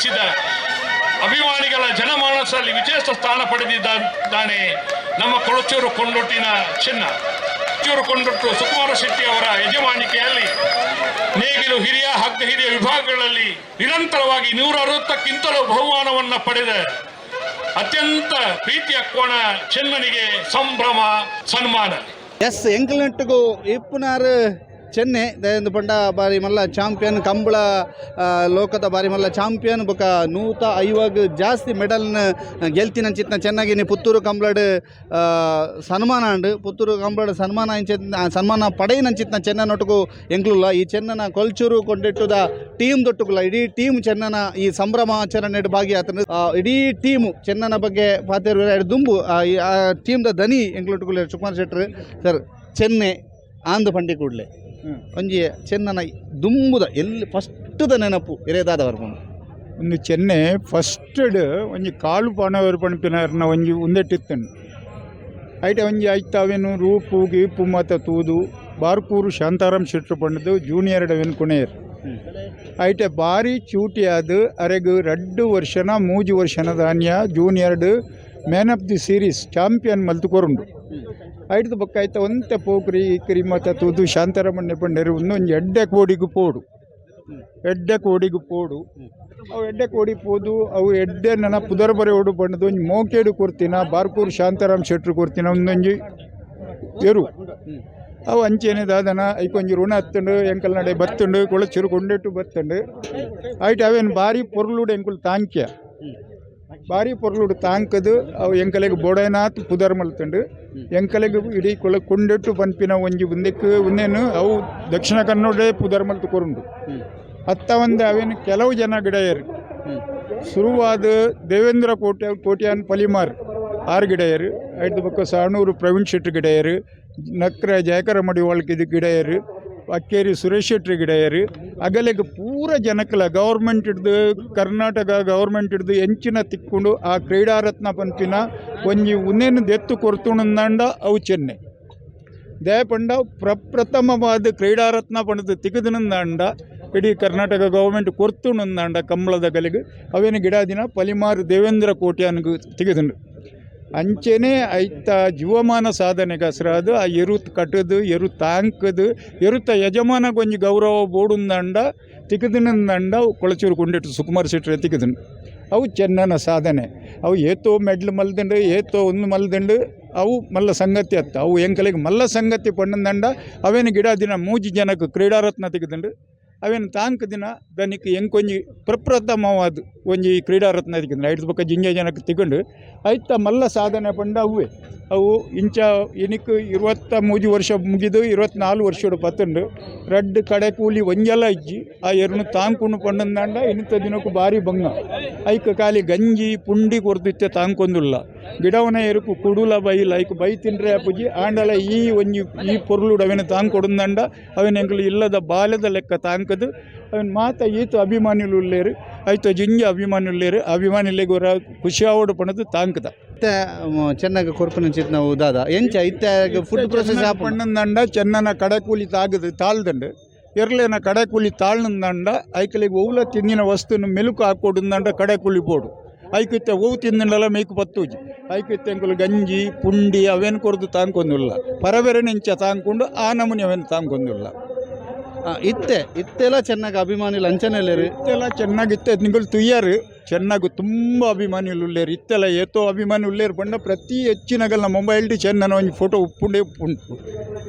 ಗಳಿಸಿದ ಅಭಿಮಾನಿಗಳ ಜನಮಾನಸದಲ್ಲಿ ವಿಶೇಷ ಸ್ಥಾನ ಪಡೆದಿದ್ದಾನೆ ನಮ್ಮ ಕೊಳಚೂರು ಕೊಂಡೊಟ್ಟಿನ ಚೆನ್ನ. ಕೊಳಚೂರು ಕೊಂಡೊಟ್ಟು ಸುಕುಮಾರ ಶೆಟ್ಟಿ ಅವರ ಯಜಮಾನಿಕೆಯಲ್ಲಿ ನೇಗಿಲು ಹಿರಿಯ, ಹಗ್ಗ ಹಿರಿಯ ವಿಭಾಗಗಳಲ್ಲಿ ನಿರಂತರವಾಗಿ 160ಕ್ಕಿಂತಲೂ ಬಹುಮಾನವನ್ನು ಪಡೆದ ಅತ್ಯಂತ ಪ್ರೀತಿಯ ಕೋಣ ಚೆನ್ನನಿಗೆ ಸಂಭ್ರಮ ಸನ್ಮಾನ. ಎಸ್, ಎಂಕಲ್ನೆಟ್ಟುಗು ಇಪ್ಪುನಾರು ಚೆನ್ನೆ ದಯಂದು ಪಂಡ ಬಾರಿ ಮಲ್ಲ ಚಾಂಪಿಯನ್, ಕಂಬಳ ಲೋಕದ ಬಾರಿ ಮಲ್ಲ ಚಾಂಪಿಯನ್. ಬೊಕ 150 ಜಾಸ್ತಿ ಮೆಡಲ್ನ ಗೆಲ್ತಿನಂಚಿತ್ನ ಚೆನ್ನಾಗಿ ಪುತ್ತೂರು ಕಂಬಳಡ್ ಸನ್ಮಾನ ಅಂಡ್ ಪುತ್ತೂರು ಕಂಬಳಡ್ ಸನ್ಮಾನ ಇಂಚ ಸನ್ಮಾನ ಪಡೆಯಿನಂಚಿತ್ನ ಚೆನ್ನನೊಟ್ಟುಗು ಎಂಕ್ಲುಲ್ಲ. ಈ ಚೆನ್ನನ ಕೊಲ್ಚೂರು ಕೊಂಡಿಟ್ಟುದ ಟೀಮ್ ದೊಟ್ಟುಗುಲ್ಲ. ಇಡೀ ಟೀಮ್ ಚೆನ್ನನ ಈ ಸಂಭ್ರಮಾಚರಣೆ ಭಾಗಿಯಾತನ. ಇಡೀ ಟೀಮು ಚೆನ್ನನ ಬಗ್ಗೆ ಪಾತೆರ್ ದುಂಬು ಆ ಟೀಮ್ದ ದನಿ ಎಂಕ್ಲೊಟ್ಟುಗುಲ್ಲ ಸುಕುಮಾರ್ ಶೆಟ್ರ್ ಸರ್. ಚೆನ್ನೆ ಆಂದ್ ಪಂಡಿ ಕೂಡಲೇ ಒಂಜಿ ಚೆನ್ನನ ದುಂಬುದ ಎಲ್ಲಿ ಫಸ್ಟ್ದ ನೆನಪು ಇರೇದಾದ ಬರ್ಪುಂಡು? ಒಂದು ಚೆನ್ನೆ ಫಸ್ಟ್ಡ್ ಒಂಜಿ ಕಾಲು ಪಾನವರು ಪನ್ಪಿನಾರ್ನ ಒಂಜಿ ಉಂದೆಟ್ಟಿತ್ತನು. ಐಟೆ ಒಂಜಿ ಐತ ಅವೇನು ರೂಪು ಗೀಪು ಮಾತ ತೂದು ಬಾರ್ಕೂರು ಶಾಂತಾರಾಮ್ ಶೆಟ್ರು ಪಂಡದು ಜೂನಿಯರ್ ಅವೇನು ಕುಣೆಯರ್. ಐಟೆ ಬಾರಿ ಚೂಟಿ ಆದ್ ಅರೆಗ್ 2 ವರ್ಷನ 3 ವರ್ಷನ ಧಾನ್ಯ ಜೂನಿಯರ್ಡ್ man of the series champion ಮಲ್ತು ಕೊರುಂಡು. ಐಟ್ದ ಬೊಕ್ಕ ಐತ ಒಂತೆ ಪೋಕ್ರಿ ಇಕ್ರಿ ಮಾತ ತೂದು ಶಾಂತಾರಾಮಣ್ಣೆ ಪಂಡೆರು, ಒಂದೊಂಜಿ ಎಡ್ಡೆ ಕೋಡಿಗು ಪೋಡು, ಎಡ್ಡೆ ಕೋಡಿಗು ಪೋಡು. ಅವು ಎಡ್ಡೆ ಕೋಡಿ ಪೋದು ಅವು ಎಡ್ಡೆ ನನ್ನ ಪುದರ್ ಬರೆಯೋಡು ಪಂಡದು ಒಂಜಿ ಮೋಕೇಡು ಕೊರ್ತಿನ ಬಾರ್ಕೂರು ಶಾಂತಾರಾಮ್ ಶೆಟ್ರು ಕೊರ್ತಿನ ಒಂದೊಂಜಿ ಎರು. ಅವು ಅಂಚೆನೆ ದಾದನ ಐಕೊಂಜಿ ಋಣ ಹತ್ತುಂಡು. ಎಂಕಲ್ ನಡೆ ಬತ್ತುಂಡು, ಕೊಳಚೂರು ಕೊಂಡೆಟ್ಟು ಬತ್ತುಂಡು. ಐಟ್ ಅವೇನು ಬಾರಿ ಪೊರ್ಲುಡು ಎಂಕುಲು ತಾಂಕ್ಯ, ಬಾರಿ ಪೊರ್ಲುಡು ತಾಂಕದು. ಅವು ಎಂಕಲೆಗ್ ಬೋಡೈನಾಥ್ ಪುದರ್ ಮಲ್ತುಂಡು. ಎಂಕಲೆಗ್ ಇಡೀ ಕೊಳ ಕೊಂಡೆಟ್ಟು ಪನ್ಪಿನ ಒಂಜಿ ಉಂದೆಕ್ ಉಂದೇನು ಅವು ದಕ್ಷಿಣ ಕನ್ನಡ ಪುದರ್ ಮಲ್ತು ಕೊರುಂಡು. ಅತ್ತ ಒಂದು ಅವೇನು ಕೆಲವು ಜನ ಗಿಡಯರು ಶುರುವಾದ ದೇವೇಂದ್ರ ಕೋಟೆ ಕೋಟ್ಯಾನ್ ಪಲಿಮಾರ್ ಆರು ಗಿಡಯರು. ಐದು ಬೊಕ್ಕ ಸಾಣೂರು ಪ್ರವೀಣ್ ಶೆಟ್ಟಿ ಗಿಡಯರು, ನಕ್ರ ಜಯಕರ ಮಡಿವಾಳ್ಕಿದ ಗಿಡಯರು, ಅಕ್ಕೇರಿ ಸುರೇಶ್ ಶೆಟ್ಟಿ ಗಿಡಯರು. ಅಗಲೆಗ್ ಪೂರ ಜನಕ್ಲ ಗೌರ್ಮೆಂಟ್ ಹಿಡ್ದು, ಕರ್ನಾಟಕ ಗೌರ್ಮೆಂಟ್ ಹಿಡ್ದು ಎಂಚಿನ ತಿಕ್ಕೊಂಡು ಆ ಕ್ರೀಡಾರತ್ನ ಪನ್ಪಿನ ಒಂಜಿ ಉನ್ನೇನು ದೆತ್ತು ಕೊರ್ತುಣಂದಾಂಡ ಅವು ಚೆನ್ನೆ. ದಯಪಂಡ ಪ್ರಪ್ರಥಮವಾದ ಕ್ರೀಡಾರತ್ನ ಪಂಡದು ತಿಕ್ಕದನಂದಾಂಡ, ಇಡೀ ಕರ್ನಾಟಕ ಗೌರ್ಮೆಂಟ್ ಕೊರ್ತುಣಂದಾಂಡ ಕಂಬಳದ ಗಲಿಗೆ ಅವೇನು ಗಿಡ ದಿನ ಪಲಿಮಾರು ದೇವೇಂದ್ರ ಕೋಟ್ಯಾನ್ಗ್ ತೆಗೆದುಂಡು. ಅಂಚೆನೆ ಐತ ಜೀವಮಾನ ಸಾಧನೆಗೆ ಹಸ್ರಾದು ಆ ಎರು ಕಟ್ಟದು, ಎರು ತಾಂಕದು, ಎರುತ ಯಜಮಾನಗೊಂಜಿ ಒಂಜಿ ಗೌರವ ಬೋಡುಂದಂಡ ತಿಕ್ಕದಿನಂದಂಡ ಕೊಳಚೂರು ಕೊಂಡಿಟ್ಟು ಸುಕುಮಾರ್ ಶೆಟ್ಟರೆ ತಿಕ್ಕದನು. ಅವು ಚೆನ್ನನ ಸಾಧನೆ. ಅವು ಏತೋ ಮೆಡ್ಲ್ ಮಲ್ದಂಡು, ಏತೋ ಒಂದು ಮಲ್ದಂಡು, ಅವು ಮಲ್ಲ ಸಂಗತಿ ಅತ್ತ. ಅವು ಎಂಕಲಿಗೆ ಮಲ್ಲ ಸಂಗತಿ ಪಣ್ಣಂದಂಡ ಅವೇನು ಗಿಡ ದಿನ ಮೂಜಿ ಜನಕ್ಕೆ ಕ್ರೀಡಾರತ್ನ ತೆಗೆದಂಡು. ಅವೇನು ತಾಂಕ್ ದಿನ ದನಿಕ್ ಎಂಕೊಂಜಿ ಪ್ರಪ್ರಥಮವಾದ ಒಂಜಿ ಕ್ರೀಡಾರತ್ನ ತಿಕ್ಕಂಡು. ಐದು ಬೊಕ್ಕ ಜಿಂಜ ಜನಕ್ಕೆ ತಿಕೊಂಡು ಐತ ಮಲ್ಲ ಸಾಧನೆ ಪಂಡ ಅವುವೆ ಅವು. ಇಂಚ ಇನಿಕ್ 23 ವರ್ಷ ಮುಗಿದು 24 ವರ್ಷಡು ಪತ್ತುಂಡು. ರಡ್ಡ್ ಕಡೆ ಕೂಲಿ ಒಂಜಲ ಇಜ್ಜಿ. ಆ ಎರುನು ತಾಂಕುಂಡು ಪಂಡಂದಾಂಡ ಇನಿತ ದಿನಕ್ಕೂ ಬಾರಿ ಬಂಗ. ಐಕ್ ಖಾಲಿ ಗಂಜಿ ಪುಂಡಿ ಕೊರ್ದಿತ್ತೆ, ತಾಂಕೊಂದುಲ್ಲ. ಗಿಡವನ ಎರುಕು ಕುಡುಲ ಬೈಲ ಐಕ್ ಬೈ ತಿನ್ರೆ ಅಪುಜಿ. ಆಂಡಲ ಈ ಒಂಜಿ ಈ ಪೊರ್ಲುಡು ಅವೇನು ತಾಂಕೊಡುಂದಂಡ ಅವೇನು ಎಂಕುಲು ಇಲ್ಲದ ಬಾಲ್ಯದ ಲೆಕ್ಕ ತಾಂಕದು. ಅವೇನು ಮಾತ ಈತ ಅಭಿಮಾನಿಲು ಉಲ್ಲೇರು, ಐತ ಜಿಂಜ ಅಭಿಮಾನಿ ಉಲ್ಲೇರು. ಅಭಿಮಾನಿಲೆಗ್ ಒರ ಖುಷಿ ಆವಡು ಪಣದು ತಾಂಕದ. ಇತ್ತೆ ಚೆನ್ನಾಗಿ ಕೊರ್ಪುನಂಚಿತ್ನ ದಾದ ಎಂಚ ಇತ್ತೆ ಫುಡ್ ಪ್ರೊಸೆಸ್ ಆಪುಂಡು? ಪಣ್ಣಂದಂಡ ಚೆನ್ನನ ಕಡೆಕೂಲಿ ತಾಗದು ತಾಳ್ದಂಡು. ಎರ್ಲೇನ ಕಡೆಕೂಲಿ ತಾಳ್ನಂದಂಡ ಐಕಲಿಗೆ ಒವ್ಲ ತಿಂದಿನ ವಸ್ತುನು ಮೆಲುಕು ಹಾಕೊಡುಂದಂಡ ಕಡೆಕೂಲಿ ಪೋಡು. ಐಕಿತ್ತೆ ಒವು ತಿಂದಿಂಡಲ ಮೇಯ್ಕು ಪತ್ತೂಜಿ. ಐಕಿತ್ತೆ ಎಂಕುಲು ಗಂಜಿ ಪುಂಡಿ ಅವೇನು ಕೊರ್ದು ತಾಂಕೊಂದುಲ್ಲ. ಪರಬೆರೆ ನಿಂಚ ತಾಂಕೊಂಡು ಆ ನಮೂನಿ ಅವೇನು ತಾಂಕೊಂದುಲ್ಲ. ಇತ್ತೆ ಇತ್ತೆಲ್ಲ ಚೆನ್ನಾಗಿ ಅಭಿಮಾನಿಲು ಅಂಚನೆ ಉಲ್ಲೇರು. ಇತ್ತೆಲ್ಲ ಚೆನ್ನಾಗಿತ್ತೆ. ನಿಂಗಳು ತುಯ್ಯಾರು, ಚೆನ್ನಾಗಿ ತುಂಬ ಅಭಿಮಾನಿಲು ಉಲ್ಲೇರು. ಇತ್ತೆಲ್ಲ ಏತೋ ಅಭಿಮಾನಿ ಉಲ್ಲೇರು ಪಂಡ ಪ್ರತಿ ಹೆಚ್ಚಿನಗಲ್ನ ಮೊಬೈಲ್ ಚೆನ್ನನ ಒಂಜಿ ಫೋಟೋ ಉಪ್ಪುಂಡೆ ಉಪ್ಪುಂಡು.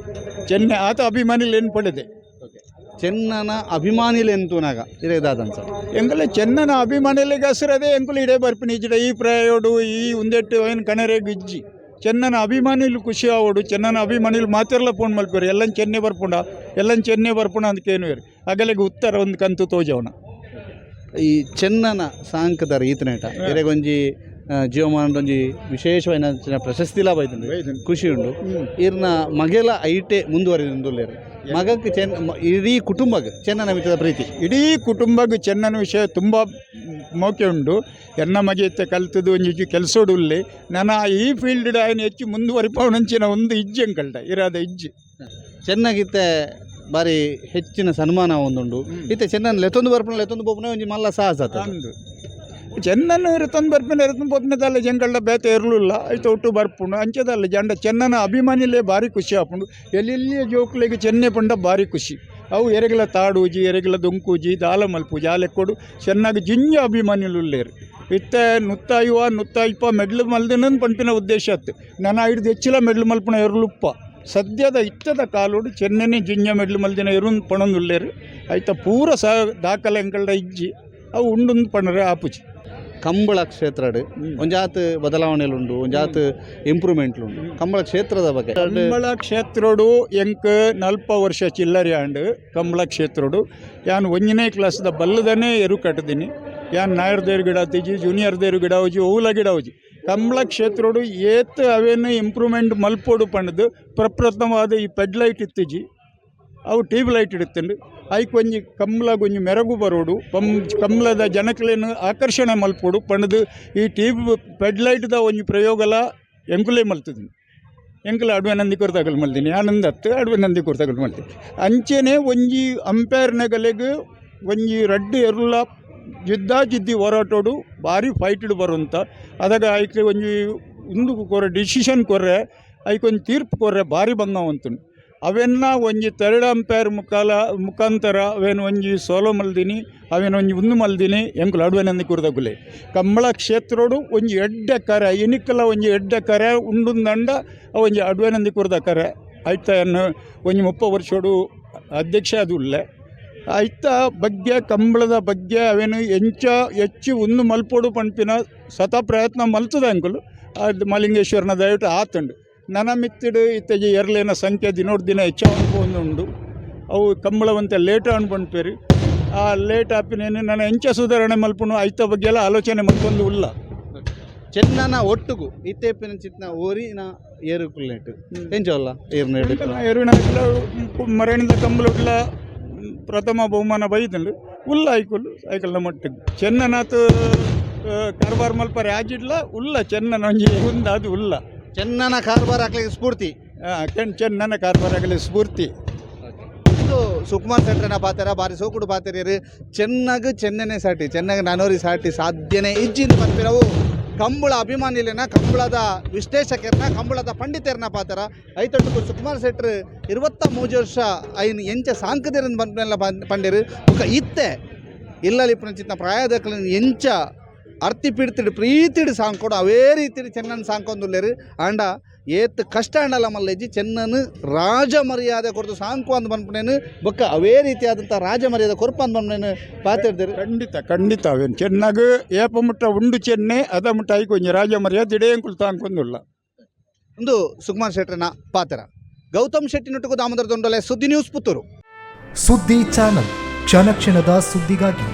ಚೆನ್ನೆ ಆತ ಅಭಿಮಾನಿಲು ಏನು ಪಡೆದೆ. ಚೆನ್ನನ ಅಭಿಮಾನಿಲು ಎಂತೂನಾಗ ಇರೆ ದಾದನ್ಸ? ಎಂಕಲೆ ಚೆನ್ನನ ಅಭಿಮಾನಿಲಿಗೆ ಹಸಿರದೆ ಎಂಕುಲು ಇಡೇ ಬರ್ಪಿನಿ ಇಜ್ಜಿಡ ಈ ಪ್ರಾಯೋಡು ಈ ಉಂದೆಟ್ಟು ಏನು ಕಣರೆಗ್ ಇಜ್ಜಿ. ಚೆನ್ನನ ಅಭಿಮಾನಿಲು ಖುಷಿ ಆವಡು. ಚೆನ್ನನ ಅಭಿಮಾನಿಲು ಮಾತೆರ್ಲ ಫೋನ್ ಮಲ್ಪೇರು, ಎಲ್ಲನ್ ಚೆನ್ನೆ ಬರ್ಪುಂಡ, ಎಲ್ಲನ್ ಚೆನ್ನೆ ಬರ್ಪುಂಡ ಅಂತ ಕೇನುವೇರು. ಅಗಲೆಗ್ ಉತ್ತರ ಒಂದು ಕಂತು ತೋಜವನ. ಈ ಚೆನ್ನನ ಸಾಂಕದರ ಈತನೇಟ ಇರೆಗೊಂಜಿ ಜೀವಮಾನದೊಂಜಿ ವಿಶೇಷವಾಯಿನ ಪ್ರಶಸ್ತಿಲಾ ಬೈದುಂಡು. ಖುಷಿ ಉಂಡು. ಇರ್ನ ಮಗೆಲ ಐಟೆ ಮುಂದುವರಿದುಲ್ಲೇರು. ಮಗಕ್ಕೆ ಚೆನ್ನ ಇಡೀ ಕುಟುಂಬಕ್ಕೆ ಚೆನ್ನನ ಮಿತ್ತದ ಪ್ರೀತಿ. ಇಡೀ ಕುಟುಂಬಕ್ಕೆ ಚೆನ್ನನ ವಿಷಯ ತುಂಬ ಮೋಕೆ ಉಂಡು. ಎನ್ನ ಮಗೆ ಇತ್ತೆ ಕಲ್ತದ್ದು ಒಂಜಿ ಕೆಲಸೋಡು ಉಲ್ಲೆ. ನನ್ನ ಈ ಫೀಲ್ಡ್ ಆಯ್ನ ಹೆಚ್ಚು ಮುಂದುವರಿಪವನಂಚಿನ ಒಂದು ಇಜ್ಜಿ ಅಂಕಲ್ಡ ಇರಾದ ಇಜ್ಜಿ. ಚೆನ್ನಾಗಿತ್ತೆ. ಬಾರಿ ಹೆಚ್ಚಿನ ಸನ್ಮಾನ ಒಂದುಂಡು. ಇತ್ತೆ ಚೆನ್ನನ್ ಲೆತ್ತೊಂದು ಬರ್ಪುನ ಲೆತ್ತೊಂದು ಪೋಪುನ ಒಂಜಿ ಮಲ್ಲ ಸಾಹಸ ಆತ. ಅಂದು. ಚೆನ್ನನ ತಂದು ಬರ್ಪಿನ ಎರ್ತನ್ ಪೋಪಿನ ಜಂಗಳ್ಳ ಬೇತೆ ಇರಲಿಲ್ಲ ಐತ ಒಟ್ಟು ಬರ್ಪುಂಡು ಅಂಚದಲ್ಲ ಜಂಡ ಚೆನ್ನನ ಅಭಿಮಾನಿಲೇ ಭಾರಿ ಖುಷಿ ಆಪುಂಡು. ಎಲ್ಲೆಲ್ಲಿಯ ಜೋಕ್ಲೆಗ್ ಚೆನ್ನೆ ಪಂಡ ಭಾರಿ ಖುಷಿ. ಅವು ಎರೆಗಲ ತಾಡೂಜಿ, ಎರೆಗಲ ದೊಂಕೂಜಿ, ದಾಲ ಮಲ್ಪೂಜಿ, ಆ ಲೆಕ್ಕೊಡು ಚೆನ್ನಾಗಿ ಜಿಂಜ ಅಭಿಮಾನಿಲು ಉಲ್ಲೇರು. ಇತ್ತೆ 150 150 ಮೆಡ್ಲ್ ಮಲ್ದಿನಂದು ಪನ್ಪಿನ ಉದ್ದೇಶ ಅತ್ತು. ನನ ಹಿಡ್ದು ಹೆಚ್ಚಿಲ ಮೆಡ್ಲ್ ಮಲ್ಪುನ ಎರುಲುಪ್ಪ. ಸದ್ಯದ ಇತ್ತದ ಕಾಲೋಡು ಚೆನ್ನನೆ ಜಿಂಜ ಮೆಡ್ಲ್ ಮಲ್ದಿನ ಎರುನ್ ಪಣೊಂದುಲ್ಲೇರು. ಐತ ಪೂರ ಸಹ ದಾಖಲೆ ಎಂಕಲ್ಡ ಇಜ್ಜಿ, ಅವು ಉಂಡುಂದು ಪಣರೆ ಆಪುಜಿ. ಕಂಬಳ ಕ್ಷೇತ್ರಡ್ ಒಂಜಾತ್ ಬದಲಾವಣೆಲು ಉಂಡು, ಒಂಜಾತ್ ಇಂಪ್ರೂವ್ಮೆಂಟ್ ಉಂಡು ಕಂಬಳ ಕ್ಷೇತ್ರದ ಬಗ್ಗೆ. ಕಂಬಳ ಕ್ಷೇತ್ರಡು ಎಂಕ್ 40 ವರ್ಷ ಚಿಲ್ಲರೆ ಆಂಡ್. ಕಂಬಳ ಕ್ಷೇತ್ರಡು ಯಾನ್ ಒಂಜನೇ ಕ್ಲಾಸ್ದ ಬಲ್ಲದನೇ ಎರು ಕಟ್ಟುದೀನಿ. ಯಾನ್ ನಾಯರ್ ದೇರು ಗಿಡ ತಿಜಿ, ಜೂನಿಯರ್ ದೇರು ಗಿಡ ಹೋಜಿ, ಓಲ ಗಿಡ ಹೋಜಿ. ಕಂಬಳ ಕ್ಷೇತ್ರಡು ಏತ್ ಅವೇನು ಇಂಪ್ರೂವ್ಮೆಂಟ್ ಮಲ್ಪೊಡು ಪಂಡ್ದು ಪ್ರಪ್ರಥಮವಾದ ಈ ಪೆಡ್ ಲೈಟ್ ಇತ್ತಿಜಿ, ಅವು ಟ್ಯೂಬ್ ಲೈಟ್ ಇಡುತ್ತಂಡು. ಐಕ್ ಒಂಜಿ ಕಂಬ್ಳಗ್ ಒಂಜಿ ಮೆರಗು ಬರೋಡು, ಕಂಬ್ಳದ ಜನಕ್ಲೆನ್ ಆಕರ್ಷಣೆ ಮಲ್ಪೊಡು ಪಂಡ್ದು ಈ ಟ್ಯೂಬ್ ಪೆಡ್ ಲೈಟ್ದ ಒಂಜಿ ಪ್ರಯೋಗಲ ಎಂಕುಲೇ ಮಲ್ತದಿನಿ. ಎಂಕುಲು ಅಡ್ವೆ ನಂದಿ ಕೊರ್ತಾಗಲು ಮಲ್ದಿನಿ, ಆನಂದ ಅತ್ತು ಅಡ್ವೆ ನಂದಿ ಕೊರ್ತಾಗಲು ಮಲ್ತೀನಿ. ಅಂಚೆನೆ ಒಂಜಿ ಅಂಪೈರ್ನಗಲೆಗ್ ಒಂಜಿ ರಡ್ಡ್ ಎರುಲ ಜಿದ್ದಾ ಜಿದ್ದಿ ಹೋರಾಟೋಡು ಭಾರಿ ಫೈಟ್ಡ್ ಬರುವಂತ ಅದಾಗ ಐಕ್ ಒಂಜಿ ಉಂದು ಕೊರ್ರೆ, ಡಿಸಿಷನ್ ಕೊರ್ರೆ, ಐಕ್ ಒಂಜಿ ತೀರ್ಪು ಕೊರ್ರೆ ಭಾರಿ ಬಂಗ ಉಂಟು. ಅವೆನ್ನ ಒಂಜಿ ತರ್ಡ್ ಅಂಪೈರ್ ಮುಖಾಂತರ ಅವೇನು ಒಂಜಿ ಸೋಲೋ ಮಲ್ದಿನಿ, ಅವೇನು ಒಂಜಿ ಉಂದು ಮಲ್ದಿನಿ ಎಂಕುಲು ಅಡ್ವೆ ನಂದಿ ಕುರ್ದಗುಲೆ. ಕಂಬಳ ಕ್ಷೇತ್ರಡು ಒಂಜಿ ಎಡ್ಡೆ ಕರೆ, ಇನಿಕಲ ಒಂಜಿ ಎಡ್ಡೆ ಕರೆ ಉಂಡುಂದಂಡ ಅವು ಒಂಜಿ ಅಡ್ವೆ ನಂದಿ ಕುರ್ದ ಕರೆ. ಐತ ಒಂಜಿ 30 ವರ್ಷೋಡು ಅಧ್ಯಕ್ಷ ಅದು ಉಲ್ಲೆ. ಐತ ಬಗ್ಗೆ, ಕಂಬಳದ ಬಗ್ಗೆ ಅವೇನು ಎಂಚ ಹೆಚ್ಚು ಉಂದು ಮಲ್ಪೊಡು ಪನ್ಪಿನ ಸತ ಪ್ರಯತ್ನ ಮಲ್ತದ ಅಂಕುಲು. ಅದು ಮಲಿಂಗೇಶ್ವರನ ದಯವಿಟ್ಟು ಆತುಂಡು. ನನ ಮಿತ್ತಿಡು ಇತ್ತೆಜಿ ಎರ್ಲೇನ ಸಂಖ್ಯೆ ದಿನೋಡ್ ದಿನ ಹೆಚ್ಚಾವೊಂದು ಉಂಡು. ಅವು ಕಂಬಳವಂತೆ ಲೇಟ್ ಅನ್ಪನ್ಪೇರು. ಆ ಲೇಟ್ ಆಪಿನೇನು ನನ್ನ ಎಂಚ ಸುಧಾರಣೆ ಮಲ್ಪುನು, ಐತ ಬಗ್ಗೆ ಎಲ್ಲ ಆಲೋಚನೆ ಮಲ್ಪೊಂದು ಉಲ್ಲ. ಚೆನ್ನನ ಒಟ್ಟುಗು ಇತ್ತೇಪಿನ ಚಿತ್ನ ಓರಿನ ಏರು ಕುಲ್ಲೆಟ್ ಎಂಚೋಲ್ಲ ಏರ್ನ? ಎರುವಿನ ಮರಣಿದ ಕಂಬಳುಡ್ಲ ಪ್ರಥಮ ಬಹುಮಾನ ಬೈದುಂಡು. ಉಲ್ಲ ಐಕುಲು ಐಕಲ್ನ ಮಟ್ಟಿಗೆ ಚೆನ್ನನಾಥ್ ಕಾರ್ಬಾರ್ ಮಲ್ಪರೆ ಆಜಿಡ್ಲ ಉಲ್ಲ. ಚೆನ್ನನ ಒಂಜಿ ಉಂದು ಅದು ಉಲ್ಲ. ಚೆನ್ನನ ಕಾರ್ಬಾರ್ ಹಾಕ್ಲಿಕ್ಕೆ ಸ್ಫೂರ್ತಿ. ಚೆನ್ನನ ಕಾರ್ಬಾರ್ ಆಗಲಿ ಸ್ಫೂರ್ತಿ. ಇದು ಸುಕುಮಾರ್ ಸೆಟ್ರನ ಪಾತೆರ. ಬಾರಿ ಸೋಕುಡು ಪಾತೆರಿಯರು. ಚೆನ್ನಾಗ ಚೆನ್ನನೆ ಸಾಟಿ, ಚೆನ್ನಾಗ ನಾನೋರಿ ಸಾಟಿ ಸಾಧ್ಯನೇ ಇಜ್ಜಿಂದ ಪನ್ಪಿನವು ಕಂಬಳ ಅಭಿಮಾನಿಲೇನ, ಕಂಬಳದ ವಿಶ್ಲೇಷಕರ್ನ, ಕಂಬಳದ ಪಂಡಿತರ್ನ ಪಾತೆರ. ಐತೊಟ್ಟುಗು ಸುಕುಮಾರ್ ಶೆಟ್ರು 23 ವರ್ಷ ಐನ್ ಎಂಚ ಸಾಂಕದಿರನ್ ಪನ್ಪಿನೆಲ್ಲ ಪಂಡಿರು. ಬೊಕ ಇತ್ತೆ ಇಲ್ಲಲ್ಲಿ ಚಿತ್ತ ಪ್ರಾಯದಕ್ಲೆನ್ ಎಂಚ ಅರ್ತಿ ಪಿಡ್ತಿಡು ಪ್ರೀತಿಡು ಸಾಂಕೊಡು, ಅವೇ ರೀತಿಡು ಚೆನ್ನನ್ ಸಾಂಕೊಂದುಲ್ಲೇರು. ಆಂಡ ಏತ್ ಕಷ್ಟ ಆಂಡಲ ಮಲ್ಲೆಜ್ಜಿ, ಚೆನ್ನನ್ ರಾಜ ಮರ್ಯಾದೆ ಕೊರ್ದು ಸಾಂಕು ಅಂದ್ ಪನ್ಪುನೇನು, ಬೊಕ್ಕ ಅವೇ ರೀತಿಯಾದಂಥ ರಾಜ ಮರ್ಯಾದೆ ಕೊರ್ಪ ಅಂದ್ ಪನ್ಪುನೇನು ಪಾತೆರ್ದಿರು. ಖಂಡಿತ ಖಂಡಿತ. ಅವೇನು ಚೆನ್ನಾಗ ಏಪ ಮುಟ್ಟ ಉಂಡು ಚೆನ್ನೆ, ಅದ ಮುಟ್ಟ ಐಕೊಂಜಿ ಒಂಜಿ ರಾಜ ಮರ್ಯಾದೆ ಇಡೇ ತಾಂಕೊಂದುಲ್ಲ. ಒಂದು ಸುಕುಮಾರ್ ಶೆಟ್ಟರ್ನ ಪಾತ್ರ. ಗೌತಮ್ ಶೆಟ್ಟಿ ನೊಟ್ಟುಗು ದಾಮೋದರ ದೊಂಡೋಲೆ, ಸುದ್ದಿ ನ್ಯೂಸ್, ಪುತ್ತೂರು. ಸುದ್ದಿ ಚಾನಲ್, ಕ್ಷಣ ಕ್ಷಣದ ಸುದ್ದಿಗಾಗಿ.